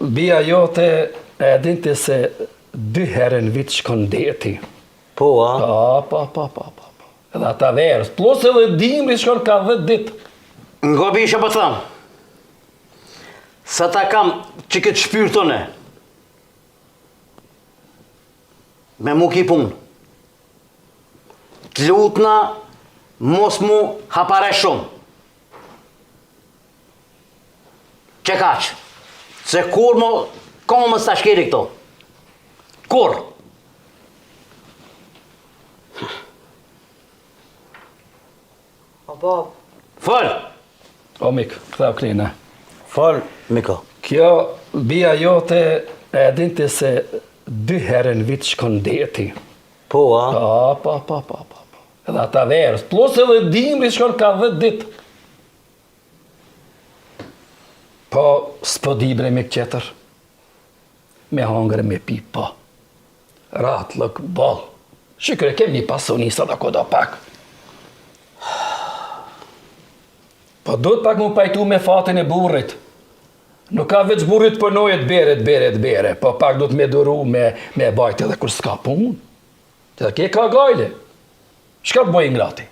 bija jote e din ti se dy herë në vit shkon deti. Po, a? Po, po, po, po, po. po. Edhe ata verës, plus edhe dimri shkon ka 10 ditë. Ngo bisha po të tham. Sa ta kam që këtë shpyrt tone. Me mu ki punë. Të lutna mos mu hapare shumë. Qe kaq? Se kurrë mo, ko mos ta shkeli këto. Kurrë. O bab. Fol. O mik, ktheu klina. Fol, Miko. Kjo bija jote e din ti se dy herë në vit shkon deti. Po, a? Po, po, po, po, po. po. Edhe ata verës, plus edhe dimri shkon ka 10 ditë. Po, s'po di bre mik tjetër. Me hangër me pi, po. Rahatllëk, boll. Shyqyr e kemi një pasuni sa do kodo pak. Po duhet pak mu pajtu me fatin e burrit. Nuk ka veç burri t'punojë t'bere, t'bere, t'bere. Po pak duhet me duru, me, me bajt edhe kur s'ka punë. Të ke ka gajle. Çka të bojë i ngrati?